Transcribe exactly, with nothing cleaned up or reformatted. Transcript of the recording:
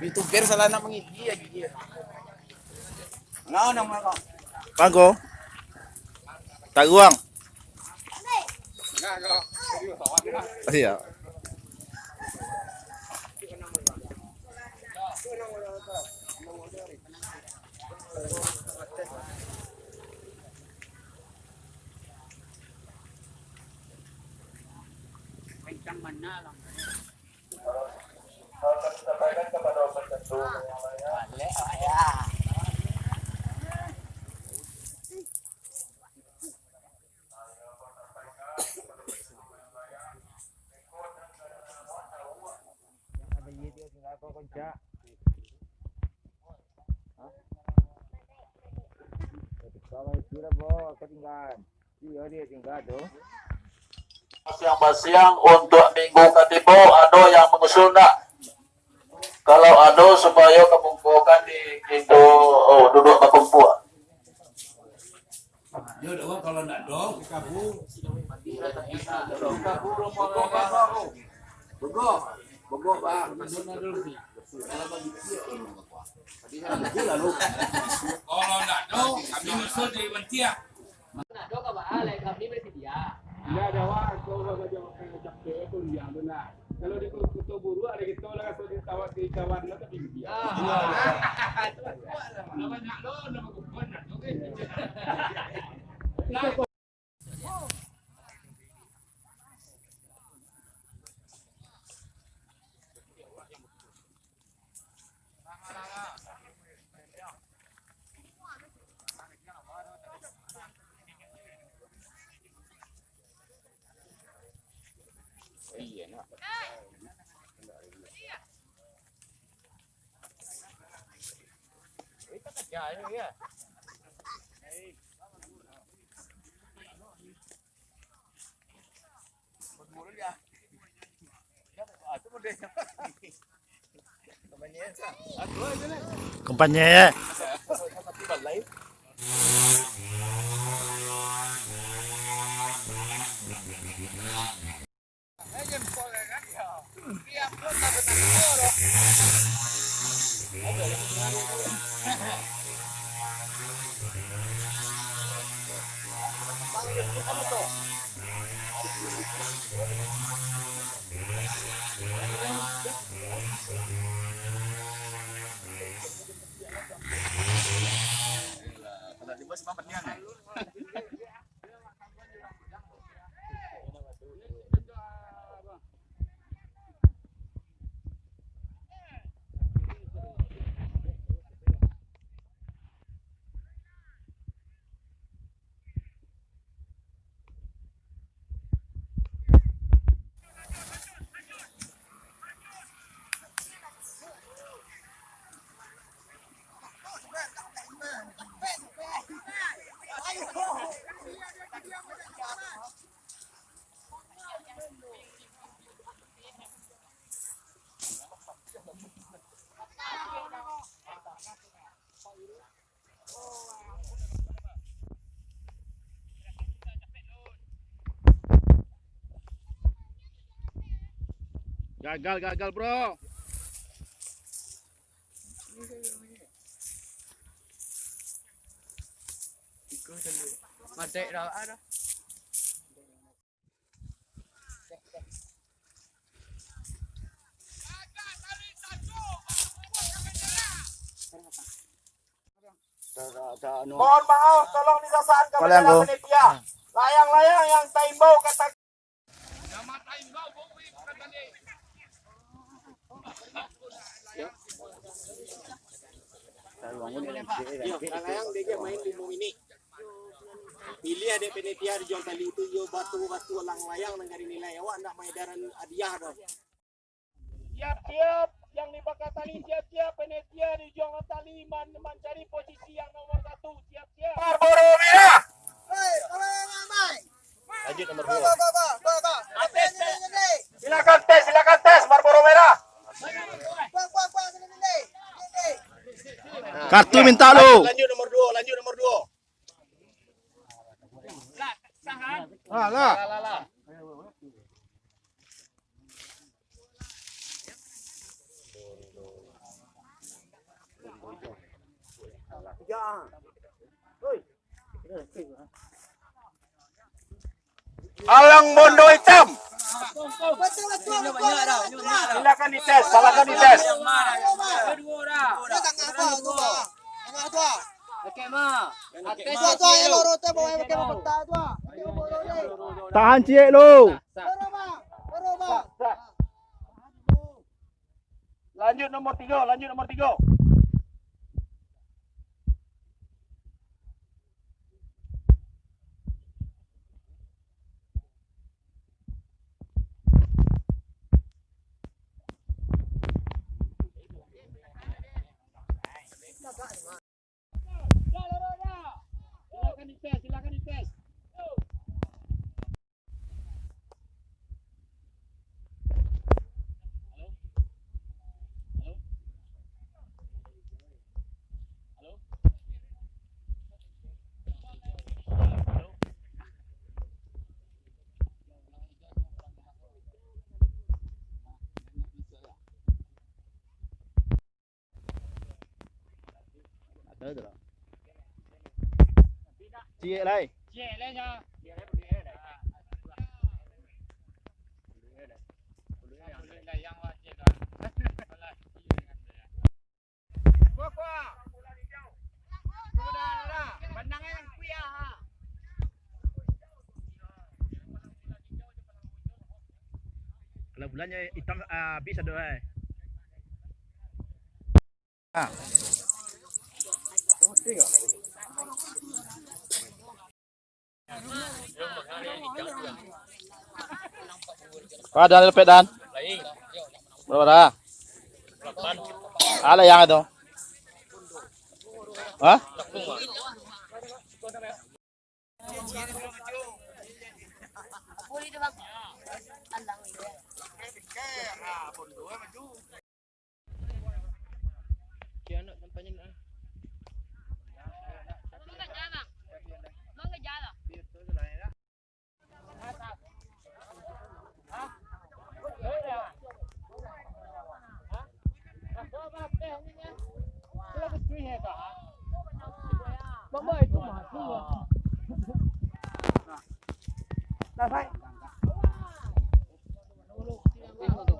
YouTuber salah nak mangigi lagi dia. Nah, nama kau? Pago. Taguang. Iya. Kencang mana lah. Basiang-basiang untuak minggu ka tibo, ado yang mangusul ndak? Kalau ado, supayo kakumpulkan di pintu, oh, duduak bakumpul. Yo, dak, kalau ndak ado, kabu. Kabu rumah. Begok. Begok, Pak. Kalau ndak ado, kami nyusul di Bantiah. Nak doh ka baa, lai kami basadia. Indak ado awak, kau urang aja makan capek tu, liang tu nah. Kalau di Kuto Buruak, ado kito lah, raso di tawak di kawan lah, tapi dia. Ah. Lah banyak lo, nama kumpul nak tu kan. Nah. Kampanye. Gagal, gagal, bro. Madek dah, ah, dah. Mohon maaf, tolong disasakan ka panitia. Layang-layang yang taimbau ka Iyo, layang-layang dia je main limo minik. Pilih dek panitia di Jong Tali tu, iyo batu-batu layang-layang nan ka dinilai. Awak ndak maedaran hadiah doh. Siap-siap, yang di baka tali siap-siap, panitia di Jong Tali man-, mancari posisi yang nomor satu, siap-siap. Marlboro Merah. Kartu minta lu. Lanjut nomor dua, lanjut nomor dua. Alah. Alang Bondo Itam. Silakan dites, silakan dites. Tahan ciek lu. Lanjut nomor tiga, lanjut nomor tiga. Silakan dites, silakan dites. Ado tu lah. Ciek lai. Kalau bulannyo itam, ah, habis ado, eh. Ah. Wah, Dan, lepek, Dan. Bara, bara? Alah, yang itu. Hah?